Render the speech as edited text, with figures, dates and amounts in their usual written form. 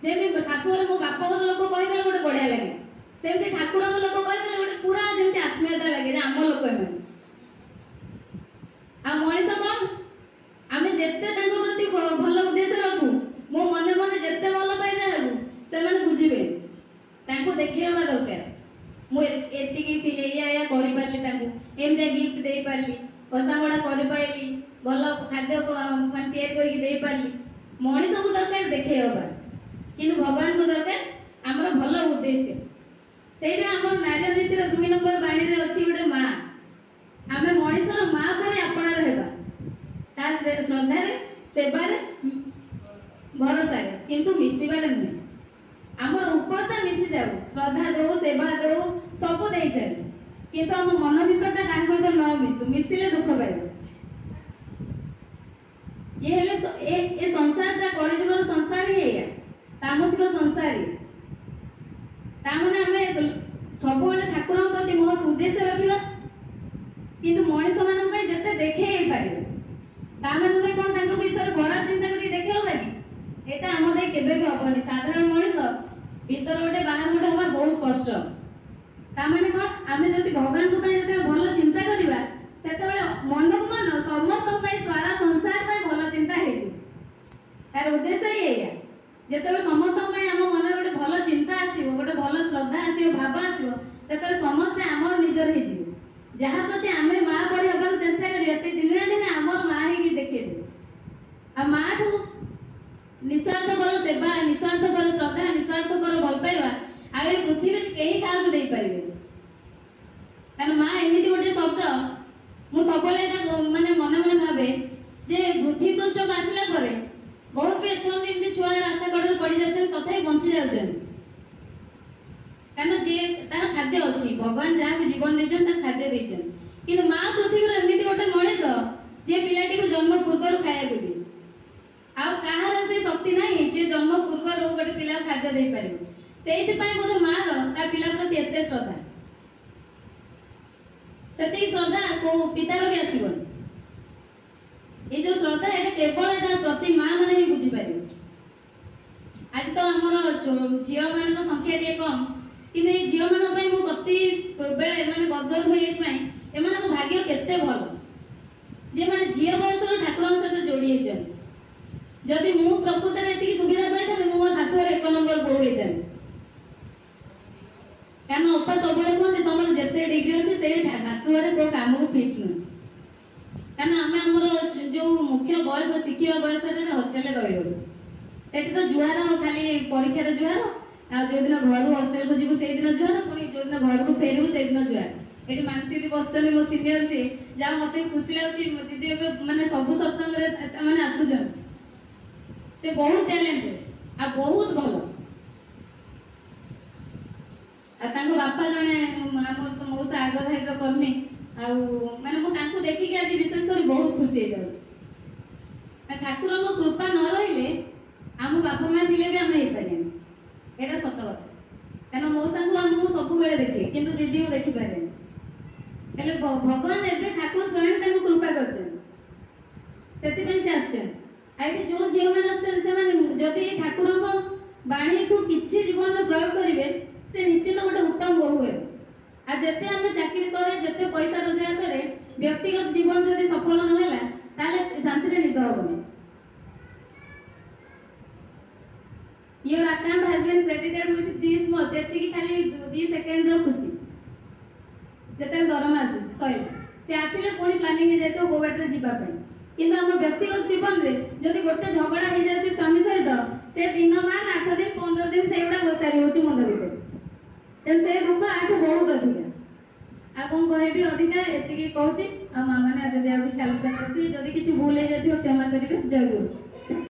ଯେମିତି ଶାଶୁଘରେ ମୋ ବାପ ଘର ଲୋକ କହିଦେଲେ ଗୋଟେ ବଢିଆ ଲାଗେ, ସେମିତି ଠାକୁରଙ୍କ ଲୋକ କହିଦେଲେ ଗୋଟେ ପୁରା ଯେମିତି ଆତ୍ମୀୟତା ଲାଗେ ଯେ ଆମ ଲୋକ ଏମାନେ। ଆଉ ମଣିଷ କଣ, ଆମେ ଯେତେ ତାଙ୍କ ପ୍ରତି ଭଲ ଉଦ୍ଦେଶ୍ୟ ରଖୁ, ମୋ ମନେ ମନେ ଯେତେ ଭଲ ପାଇ ଯାହାକୁ, ସେମାନେ ବୁଝିବେ। ତାଙ୍କୁ ଦେଖେଇବା ଦରକାର, ମୁଁ ଏତିକି ଏଇଆ ଏଇଆ କରିପାରିଲି, ତାଙ୍କୁ ଏମିତିଆ ଗିଫ୍ଟ ଦେଇପାରିଲି, କଷାମଡ଼ା କରିପାରିଲି, ଭଲ ଖାଦ୍ୟ ମାନେ ତିଆରି କରିକି ଦେଇପାରିଲି। ମଣିଷକୁ ଦରକାର ଦେଖେଇବା, କିନ୍ତୁ ଭଗବାନଙ୍କୁ ଦରକାର ଆମର ଭଲ ଉଦ୍ଦେଶ୍ୟ। ସେଇଟା ଆମର ନାରୀୟ ନୀତିର 2 ନମ୍ବର ବାଣୀରେ ଅଛି ଗୋଟେ ମା। ଆମେ ମଣିଷର ମା ପରି ଆପଣାର ହେବା, ତା ଶ୍ରଦ୍ଧାରେ, ସେବାରେ, ଭରସାରେ, କିନ୍ତୁ ମିଶିବାରେ ନୁହେଁ। ଆମର ଉପରଟା ମିଶିଯାଉ, ଶ୍ରଦ୍ଧା ଦଉ, ସେବା ଦଉ, ସବୁ ଦେଇଚାଲୁ, କିନ୍ତୁ ଆମ ମନ ଭିତରଟା କାହା ସହିତ ନ ମିଶୁ, ମିଶିଲେ ଦୁଃଖ ପାଇବ। ଇଏ ହେଲେ ଏ ସଂସାରଟା କଳିଯୁଗର ସଂସାର ହିଁ ଏଇଆ, ତାମସିକ ସଂସାର। ତା ମାନେ ଆମେ ସବୁବେଳେ ଠାକୁରଙ୍କ ପ୍ରତି ମହତ ଉଦ୍ଦେଶ୍ୟ ରଖିବା, କିନ୍ତୁ ମଣିଷମାନଙ୍କ ପାଇଁ ଯେତେ ଦେଖେଇ ହେଇପାରିବ। ତା ମାନେ ନୁହେଁ କଣ ତାଙ୍କ ବିଷୟରେ ଖରାପ ଚିନ୍ତା କରିକି ଦେଖେଇବା କି, ଏଇଟା ଆମ ଦେଇ କେବେ ବି ହବନି। ସାଧାରଣ ମଣିଷ ଭିତର ଗୋଟେ ବାହାର ଗୋଟେ ହବା ବହୁତ କଷ୍ଟ। ତା ମାନେ କଣ, ଆମେ ଯଦି ଭଗବାନଙ୍କ ପାଇଁ ଯେତେବେଳେ ଭଲ ଚିନ୍ତା କରିବା, ସେତେବେଳେ ମନକୁ ମନ ସମସ୍ତଙ୍କ ପାଇଁ, ସାରା ସଂସାର ପାଇଁ ଭଲ ଚିନ୍ତା ହେଇଯିବ। ତାର ଉଦ୍ଦେଶ୍ୟ ହିଁ ଏଇଆ। ଯେତେବେଳେ ସମସ୍ତଙ୍କ ପାଇଁ ଆମ ମନରେ ଗୋଟେ ଭଲ ଚିନ୍ତା ଆସିବ, ଗୋଟେ ଭଲ ଶ୍ରଦ୍ଧା ଆସିବ, ଭାବ ଆସିବ, ସେତେବେଳେ ସମସ୍ତେ ଆମର ନିଜର ହେଇଯିବେ। ଯାହା ପ୍ରତି ଆମେ ମା ପରି ହବାକୁ ଚେଷ୍ଟା କରିବା, ସେ ଦିନେ ନା ଦିନେ ଆମର ମା ହେଇକି ଦେଖେଇଦେବେ। ଆଉ ମାଠୁ ନିସ୍ୱାର୍ଥପର ସେବା, ନିସ୍ୱାର୍ଥପର ଶ୍ରଦ୍ଧା, ନିସ୍ୱାର୍ଥପର ଭଲ ପାଇବା ଆଉ ଏ ପୃଥିବୀରେ କେହି କାହାକୁ ଦେଇପାରିବେନି। କାରଣ ମା ଏମିତି ଗୋଟେ ଶବ୍ଦ, ମୁଁ ସବୁବେଳେ ଏଇଟା ମାନେ ମନେ ମନେ ଭାବେ ଯେ ପୃଥିବୀ ପୃଷ୍ଠକୁ ଆସିଲା ପରେ ବହୁତ ବି ଅଛନ୍ତି ଏମିତି ଛୁଆ ରାସ୍ତା କଡ଼ରେ ପଡି ଯାଉଛନ୍ତି, ତଥାପି ବଞ୍ଚି ଯାଉଛନ୍ତି। କାରଣ ଯିଏ ତାର ଖାଦ୍ୟ ଅଛି, ଭଗବାନ ଯାହାକୁ ଜୀବନ ଦେଇଛନ୍ତି ତାକୁ ଖାଦ୍ୟ ଦେଇଛନ୍ତି। କିନ୍ତୁ ମା ପୃଥିବୀର ଏମିତି ଗୋଟେ ମଣିଷ ଯିଏ ପିଲାଟିକୁ ଜନ୍ମ ପୂର୍ବରୁ ଖାଇବାକୁ ଦିଏ। ଆଉ କାହାର ସେ ଶକ୍ତି ନାହିଁ ଯିଏ ଜନ୍ମ ପୂର୍ବରୁ ଗୋଟେ ପିଲାକୁ ଖାଦ୍ୟ ଦେଇପାରିବ। ସେଇଥିପାଇଁ ବୋଧେ ମାର ତା ପିଲା ପ୍ରତି ଏତେ ଶ୍ରଦ୍ଧା। ସେତିକି ଶ୍ରଦ୍ଧା କୋଉ ପିତାର ବି ଆସିବନି। ଏଇ ଯୋଉ ଶ୍ରଦ୍ଧା, ଏଇଟା କେବଳ ଏଇଟା ପ୍ରତି ମା ମାନେ ହିଁ ବୁଝିପାରିବେ। ଆଜି ତ ଆମର ଝିଅ ମାନଙ୍କ ସଂଖ୍ୟା ଟିକେ କମ, କିନ୍ତୁ ଏଇ ଝିଅ ମାନଙ୍କ ପାଇଁ ମୁଁ ପ୍ରତି ବେଳେ ମାନେ ଗଦଗଦ ହୁଏ ଏଇଥିପାଇଁ, ଏମାନଙ୍କ ଭାଗ୍ୟ କେତେ ଭଲ, ଯେମାନେ ଝିଅ ବୟସରୁ ଠାକୁରଙ୍କ ସହିତ ଯୋଡି ହେଇଛନ୍ତି। ଯଦି ମୁଁ ପ୍ରକୃତରେ ଏତିକି ସୁବିଧା ପାଇଥାନ୍ତି, ମୁଁ ମୋ ଶାଶୁଘରେ 1 ନମ୍ବର ବୋହୂ ହେଇଥାନ୍ତି। କାରଣ ଅପା ସବୁବେଳେ କୁହନ୍ତି, ତମର ଯେତେ ଡିଗ୍ରୀ ଅଛି ସେଇ ଶାଶୁଘରେ କୋଉ କାମକୁ ଫିଟ୍ ନୁହେଁ। କାରଣ ଆମେ ଆମର ଯୋଉ ମୁଖ୍ୟ ବୟସ, ଶିଖିବା ବୟସରେ ହଷ୍ଟେଲରେ ରହିଗଲୁ। ସେଠି ତ ଜୁହାର, ଖାଲି ପରୀକ୍ଷାର ଜୁହାର, ଆଉ ଯୋଉଦିନ ଘରୁ ହଷ୍ଟେଲକୁ ଯିବୁ ସେଇଦିନ ଜୁହାର, ପୁଣି ଯୋଉଦିନ ଘରକୁ ଫେରିବୁ ସେଇଦିନ ଜୁହାର। ଏଠି ମାନସୀ ଦିଦି ବସିଛନ୍ତି, ମୋ ସିନିୟର ସିଏ, ଯାହା ମତେ ଖୁସି ଲାଗୁଛି ଦିଦି ଏବେ ମାନେ ସବୁ ସତ୍ସଙ୍ଗରେ ମାନେ ଆସୁଛନ୍ତି। ସେ ବହୁତ ଟ୍ୟାଲେଣ୍ଟେଡ ଆଉ ବହୁତ ଭଲ। ଆଉ ତାଙ୍କ ବାପା ଜଣେ ଆମର ତ ମଉସା ଆଗ ଧାଡ଼ିର କର୍ମୀ, ଆଉ ମାନେ ମୁଁ ତାଙ୍କୁ ଦେଖିକି ଆଜି ବିଶେଷ କରି ବହୁତ ଖୁସି ହେଇଯାଉଛି। ଠାକୁରଙ୍କ କୃପା ନ ରହିଲେ ଆମ ବାପା ମା ଥିଲେ ବି ଆମେ ହେଇପାରିବାନି, ଏଇଟା ସତ କଥା। କାରଣ ମଉସାଙ୍କୁ ମୁଁ ସବୁବେଳେ ଦେଖେ, କିନ୍ତୁ ଦିଦିଙ୍କୁ ଦେଖିପାରେନି। ହେଲେ ଭଗବାନ ଏବେ ଠାକୁର ସ୍ୱୟଂ ତାଙ୍କୁ କୃପା କରିଛନ୍ତି, ସେଥିପାଇଁ ସେ ଆସିଛନ୍ତି। ଆଉ ଏଠି ଯୋଉ ଝିଅମାନେ ଆସୁଛନ୍ତି, ସେମାନେ ଯଦି ଠାକୁରଙ୍କ ବାଣୀକୁ କିଛି ଜୀବନରେ ପ୍ରୟୋଗ କରିବେ, ସେ ନିଶ୍ଚିତ ଗୋଟେ ଉତ୍ତମ ବୋହୂ ହେବେ। ଆଉ ଯେତେ ଆମେ ଚାକିରି କରେ, ଯେତେ ପଇସା ରୋଜଗାର କରେ, ବ୍ୟକ୍ତିଗତ ଜୀବନ ଯଦି ସଫଳ ନହେଲା, ତାହେଲେ ଶାନ୍ତିରେ ନିଦ ହବନି। Your account has been credited with this much, ଏତିକି ଖାଲି 2 ସେକେଣ୍ଡର ଖୁସି, ଯେତେବେଳେ ଦରମା ଆସୁଛି ସଇଲା। ସେ ଆସିଲେ ପୁଣି ପ୍ଲାନିଂ ହେଇଯାଇଥିବ କୋଉ ବାଟରେ ଯିବା ପାଇଁ। କିନ୍ତୁ ଆମ ବ୍ୟକ୍ତିଗତ ଜୀବନରେ ଯଦି ଗୋଟେ ଝଗଡ଼ା ହେଇଯାଉଛି ସ୍ୱାମୀ ସହିତ, ସେ ଦିନମାନ 8 ଦିନ 15 ଦିନ ସେଇଗୁଡ଼ା ଘୋଷାରି ହଉଛି ମୁଣ୍ଡ ଭିତରେ। ତେଣୁ ସେ ଦୁଃଖ ଆଠୁ ବହୁତ ଅଧିକା। ଆଉ କଣ କହିବି ଅଧିକା, ଏତିକି କହୁଛି। ଆଉ ମା ମାନେ ଯଦି ଆଉ କିଛି ଆଲୋଚନା କରିଥିବେ, ଯଦି କିଛି ଭୁଲ ହେଇଯାଇଥିବ କ୍ଷମା କରିବେ। ଜୟ ଗୁରୁ।